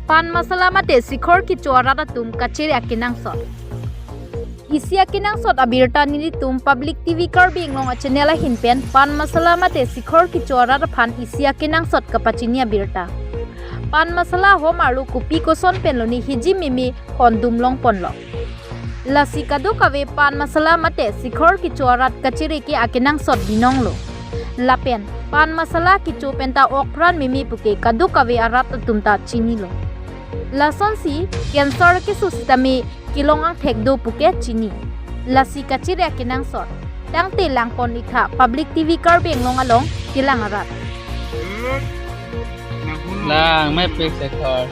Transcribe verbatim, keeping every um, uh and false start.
Pan masala mate sikhor kecho arat atum kachere akenangsot. Isi akenangsot abirta nelitum Public T V Karbi Anglong a channel ahin pen pan masala mate sikhor kecho arat aphan isi akenangsot kapachini abirta. Pan masala ahom arlo kopi koson pen lone hiji meme hondum longponlo. Lasi kadokave pan masala mate sikhor kecho arat kachere ke akenangsot binonglo. Lapen pan masala kecho penta okpran meme puke kadokave arat atum ta chinilo. Lasonsi cancer keso sitame kelong angthek do puke chini. Lasi kachere akenangsot tangte langpon-ik tha Public T V Karbi Anglong along kelang arat. Lang mepik sikhor.